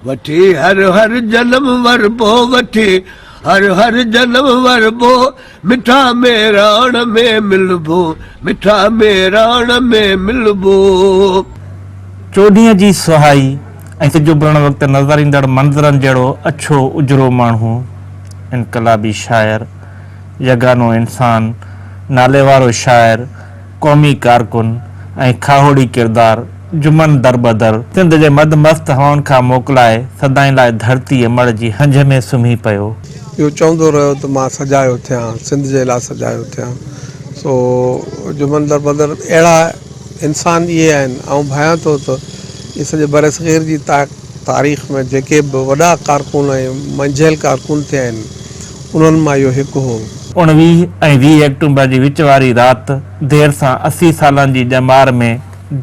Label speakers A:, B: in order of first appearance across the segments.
A: وٺي هر هر جنم وربو وٺي هر هر جنم وربو مٺا ميراڻ ۾ ملبو مٺا ميراڻ ۾ ملبو.
B: چوڏهينء جي سهائي ۽ سج اڀرڻ وقت نظر ايندڙ منظرن جهڙو اڇو اجرو ماڻهو، انقلابي شاعر، يگانو انسان، ناليوارو شاعر، قومي ڪارڪن ۽ کاهوڙي ڪردار جمن دربدر سنڌ جي مڌ مست هوائن کان موڪلائي سدائين لاء ڌرتيء مڙ جي هنج ۾ سمهي پيو.
C: اهو چوندو رهيو ته مان سجايو ٿيان، سنڌ جي لاء سجايو ٿيان. سو جمن دربدر اهڙا انسان اهي آهن. آئون ڀانيان ٿو ته اهي سڄي برصغير جي تاريخ ۾ جيڪي به وڏا ڪارڪن ۽ منجهيل ڪارڪن ٿيا آهن، انهن مان اهو هڪ هو.
B: 19 ۽ 20 آڪٽومبر جي وچ واري رات دير سان 80 سالن جي ڄمار ۾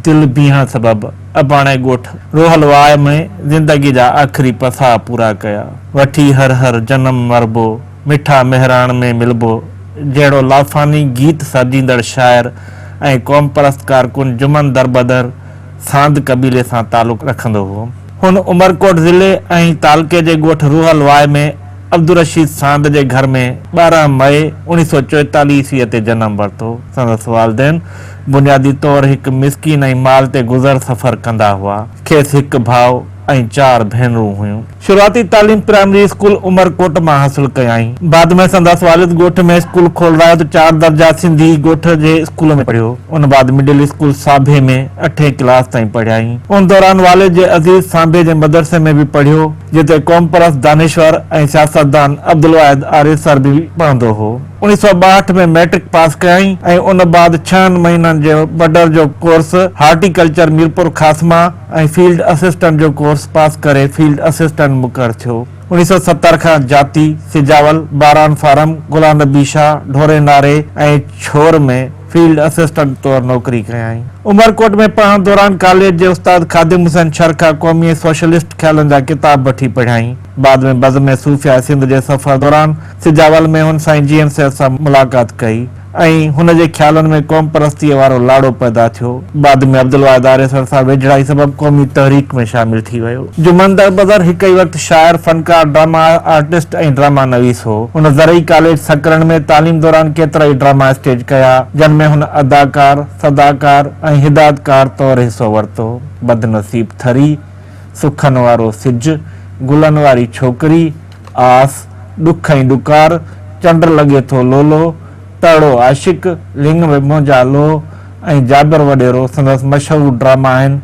B: دل بيهڻ سبب اباڻي ڳوٺ روحل واء ۾ زندگي جا آخري پساهه پورا ڪيا. وٺي هر هر جنم مربو، مٺا مهراڻ ۾ ملبو جهڙو لافاني گيت سرجيندڙ شاعر ۽ قومپرست ڪارڪن جمن دربدر ساند قبيلي سان تعلق رکندو هو. هن عمرڪوٽ ضلعي ۽ تعلقي جي ڳوٺ روحل واء ۾ عبدالرشيد ساند جي گهر ۾ 12 مئي 1944 عيسويء تي جنم ورتو. سندس والدين بنيادي طور هڪ مسڪين ۽ مال تي گذر سفر ڪندا هئا. کيس هڪ ڀاء ۽ چار ڀينرون هيون. شروعاتي تعليم پرائمري اسڪول عمرڪوٽ مان حاصل ڪيائين. بعد ۾ سندس والد ڳوٺ ۾ اسڪول کولرايو ته چار درجا سنڌي ڳوٺ جي اسڪول ۾ پڙهيو. ان بعد مڊل اسڪول ساڀي ۾ اٺين ڪلاس تائين پڙهيائين. ان دوران والد جي عزيز سانڀي جي مدرسي ۾ به پڙهيو، جتي قومپرست دانشور ۽ سياستدان عبدالواحد آريسر به پڙهندو هو. 1962 ۾ مئٽرڪ پاس ڪيائين ۽ ان بعد ڇهن مهينن جي بڊر جو ڪورس هارٽيڪلچر ميرپورخاص مان ۽ فيلڊ اسسٽنٽ جو ڪورس پاس ڪري فيلڊ اسسٽنٽ مقرر ٿيو. 1970 کان جاتي، سجاول، باران فارم، غلام نبي شاهه، ڍوري ناري ۽ ڇور ۾ فيلڊ اسسٽنٽ طور نوڪري ڪيائين. عمرڪوٽ ۾ پڙهڻ دوران ڪاليج جي استاد خادم حسين شر کان قومي ۽ سوشلسٽ خيالن جا ڪتاب وٺي پڙهيائين. بعد ۾ بزم صوفياء سنڌ جي سفر دوران سجاول ۾ هن سائين جي ايم سيد سان ملاقات ڪئي ۽ هن جي خيالن ۾ قومپرستيء وارو لاڙو پيدا ٿيو. بعد ۾ عبدالواحد آريسر سان ويجهڙائي سبب قومي تحريڪ ۾ شامل ٿي ويو. جمن دربدر هڪ ئي وقت شاعر، فنڪار، ڊراما آرٽسٽ ۽ ڊراما نويس هو. هن زرعي ڪاليج سڪرنڊ ۾ تعليم دوران ڪيترائي ڊراما اسٽيج ڪيا، جن ۾ هن اداڪار، صداڪار ۽ هدايتڪار طور حصو ورتو. بدنصيب ٿري، سکن وارو سج، گلن واري ڇوڪري، آس، ڏک ۽ ڏڪار، چنڊ لڳي ٿو لولو، تڙو عاشق، لڱ ۾ منهنجا لوهه ۽ جابر وڏيرو سندس مشهور ڊراما آهن،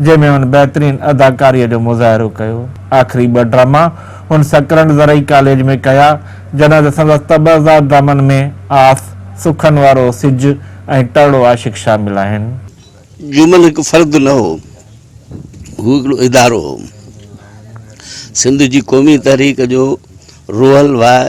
B: جنهن ۾ هن بهترين اداڪاريء جو مظاهرو ڪيو. آخري ٻه ڊراما هن سڪرنڊ زرعي ڪاليج ۾ ڪيا، جڏهن ته سندس طبعزاد ڊرامن ۾ آس، سکن وارو سج ۽ ٽرڙو عاشق شامل آهن.
D: جمن هڪ فرد نه هو، هو هڪڙو ادارو هو. سنڌ جي قومي تحريڪ جو روحل واء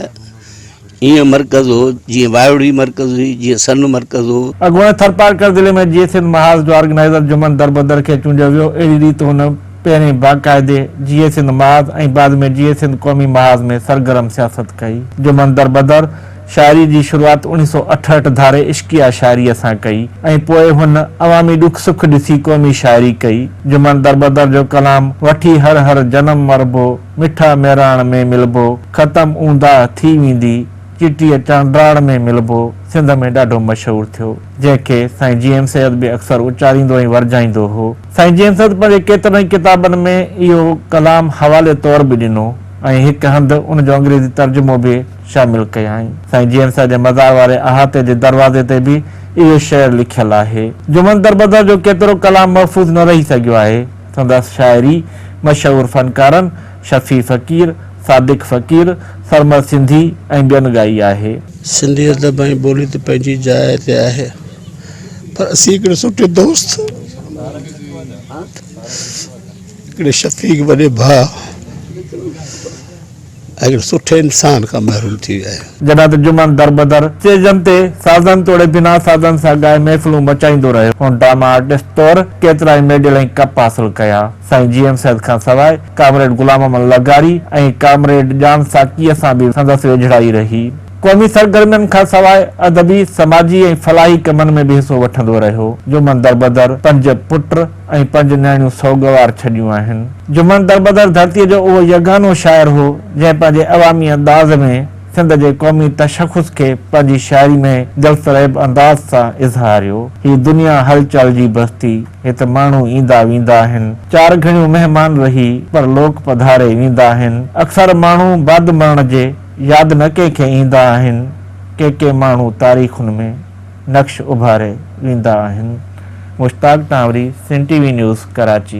D: ائين مرڪز هو، جيئن وايوڙي مرڪز هئي، جيئن سن مرڪز هو.
B: اڳوڻي ٿرپارڪر ضلعي ۾ جيئي سنڌ محاذ جو آرگنائيزر جمن دربدر کي چونڊيو ويو. اهڙي ريت هن پهرين باقاعدي جيئي سنڌ محاذ ۽ بعد ۾ جيئي سنڌ قومي محاذ ۾ سرگرم سياست ڪئي. جمن دربدر شاعري جي شروعات 1968 ڌاري عشقيه شاعريء سان ڪئي ۽ پوء هن عوامي ڏک سک ڏسي قومي شاعري ڪئي. جمن دربدر جو ڪلام وٺي هر هر جنم مربو، مٺا مهراڻ ۾ ملبو، ختم اونداهه ٿي ويندي، چٽيء چانڊراڻ ۾ ملبو سنڌ ۾ ڏاڍو مشهور ٿيو، جنهن کي سائين جي ايم سيد به اڪثر اچاريندو ۽ ورجائيندو هو. سائين جي ايم سيد پنهنجي ڪيترن ئي ڪتابن ۾ اهو ڪلام حوالي طور به ڏنو ۽ هڪ هنڌ ان جو انگريزي ترجمو به شامل ڪيائين. سائين جي ايم سيد جي مزار واري احاطي جي دروازي تي به اهو شعر لکيل آهي. جمن دربدر جو ڪيترو ڪلام محفوظ نه رهي سگهيو آهي. سندس شاعري مشهور فنڪارن شفيع فقير، صادق فقير، سرمد سنڌي ۽ ٻين ڳائي آهي.
E: سنڌي ادب ۽ ٻولي ته پنهنجي جاء تي آهي پر اسين هڪڙي سٺي دوست هڪڙي شفيق وڏي ڀاء ۽ هڪڙي سٺي انسان کان محروم ٿي ويا آهيون.
B: جڏهن ته جمن دربدر اسٽيجن تي سازن توڙي بنا سازن سان ڳائي محفلون مچائيندو رهيو. هن ڊراما آرٽسٽ طور ڪيترائي ميڊل ۽ ڪپ حاصل ڪيا. سائين جي ايم سيد کان سواء ڪامريڊ غلام محمد لغاري ۽ ڪامريڊ ڄام ساقيء سان به سندس ويجهڙائي رهي. قومي سرگرمين کان سواء ادبي، سماجي ۽ فلاحي ڪمن ۾ به حصو وٺندو رهيو. جمن دربدر پنج پٽ ۽ پنج نياڻيون سوڳوار ڇڏيون آهن. جمن دربدر ڌرتيء جو اهو يگانو شاعر هو، جنهن پنهنجي عوامي انداز ۾ سنڌ جي قومي تشخص کي پنهنجي شاعري ۾ دلفريب انداز سان اظهاريو. هي دنيا هلچل جي بستي، هت ماڻهو ايندا ويندا آهن. چار گهڙيون مهمان رهي پر لوڪ پڌاري ويندا آهن. اڪثر ماڻهو بعد مرڻ جي ياد نه ڪنهن کي ايندا آهن. ڪي ڪي ماڻهو تاريخن ۾ نقش اڀاري ويندا آهن. Mushtaq Tanwari, Sindh T V news, Karachi.